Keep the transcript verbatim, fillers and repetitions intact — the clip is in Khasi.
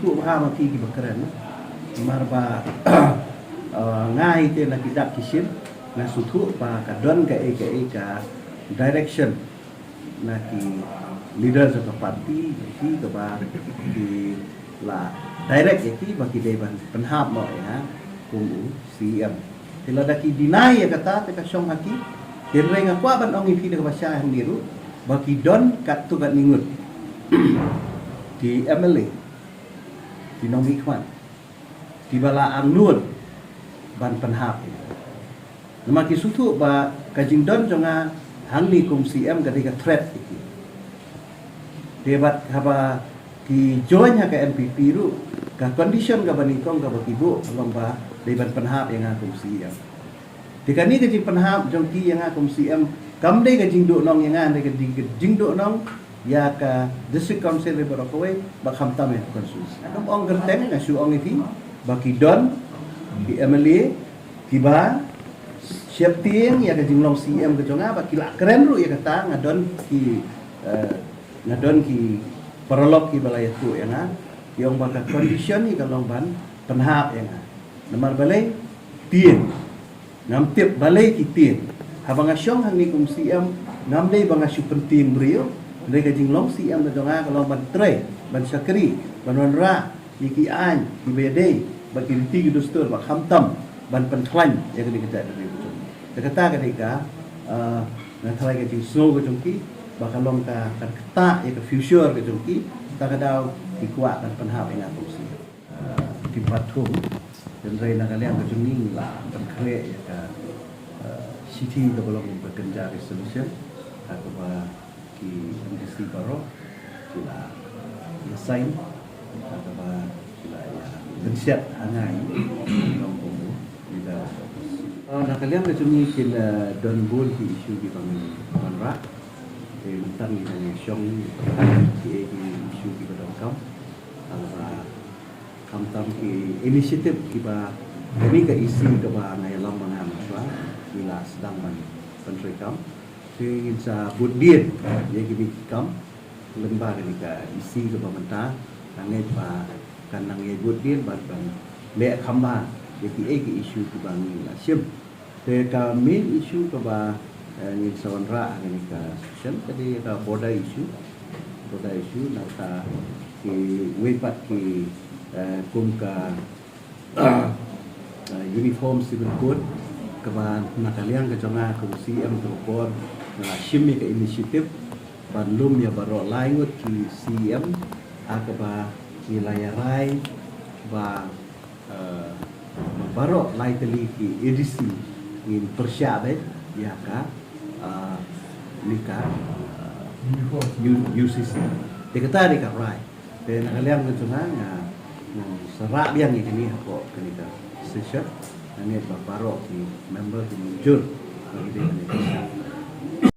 Sngewthuh bha ma phi kiba kren, namar ba, eh, nga hi te na ki dak ki shin, nga sngewthuh ba ka don kaei kaei ka direction na ki leader jong ka party, ki kaba ki la direct ïa ki ba ki dei ban pynhap noh ïa nga kum u C E M. Te lada ki deny ïa kata te ka shong ha ki. Hynrei nga kwah ban ong ïa phi da kaba shai hangne ruh ba ki don katto katne ngut ki M L A, ki nongmihkhmat kiba la angnud ban pynhap. Namar ki sngewthuh ba ka jingdon jong nga hangne kum C M ka dei ka threat ïa ki. Te bad haba ki join ha ka N P P ruh, ka condition kaba nyngkong kaba ki buh ka long ba dei ban pynhap ïa nga kum C M. Te kane ka jingpynhap jong ki ïa nga kum C M kam dei ka jingduhnong ïa nga, dei ka jing, ka jingduhnong ïa ka District Council ri baroh kawei bad khamtam ïa ka constituency. Ngam ong kyrteng, nga shu ong ïa phi ba ki don ki M L A kiba sheptieng ïa ka jinglong C M ka jong nga, ba ki la kren ruh ïa kata, nga don ki, eh, nga don ki paralok kiba la ïathuh ïa nga, ki ong ba ka condition hi ka long ban pynhap ïa nga. Namar balei? Tieng. Ngam tip balei ki tieng. Haba nga shong hangne kum C M, ngam dei ba nga shu pyntieng briew. Hynrei ka jinglong C M ka jong nga ka long ban trei, ban shakri, ban wanrah ïa ki aiñ kiba ïadei bad ki riti ki dustur, bad khamtam ban pynkhlaiñ ïa kane ka jaitbynriew ka jong ngi. Te kata ka dei ka, eh, nga tharai ka jingsngew ka jong ki ba ka long ka, ka ktah ïa ka future ka jong ki. Ta ka daw ki kwah kan pynhap ïa nga kum C M. Ki pathum, hynrei na ka liang ka jong ngi la pynkhreh ïa ka, eh, shithi kaba long ka kynja resolution, ha kaba ki M D C baroh ki la ïa sign, ha kaba ki la ïa pynshad ha nga, long kum u leader of the opposition. Eh, na ka liang ka jong ngi kin, eh, don bun ki issue kiba ngi wanrah. Te mynta ngi dang ïa shong ki, ki issue kiba donkam. Ha kaba khamtam ki initiative kiba kane ka E C kaba nga ïalam ba nga mynta ngi la sdang ban pyntreikam. Te ngin sa bud dien ïa kine ki kam lyngba kane ka E C kaba mynta, nga ngeit ba kan nang ïa bud dien bad ban leh kham bha ïa kiei ki issue kiba ngi la shim. Te ka main issue kaba, eh, ngin sa wanrah ha kane ka session ka dei ka border issue. Border issue, na ka kiwei pat ki, eh, kum ka, eh, Uniform Civil Code, kaba na ka liang ka jong nga kum C M ka por nga la shim ïa ka initiative ban lum ïa baroh lai ngut ki C M, ha kaba ngi la ïa rai ba, eh, baroh lai tylli ki A D C ngin pyrshah beit ïa ka, eh, ïa ka, eh, U-, U C C. Te kata dei ka rai. Te na ka liang ka jong nga, nga, nga sa rah biang ïa kane hapoh kane ka session. Nga ngeit ba baroh ki member ki mynjur ïa kane ka session.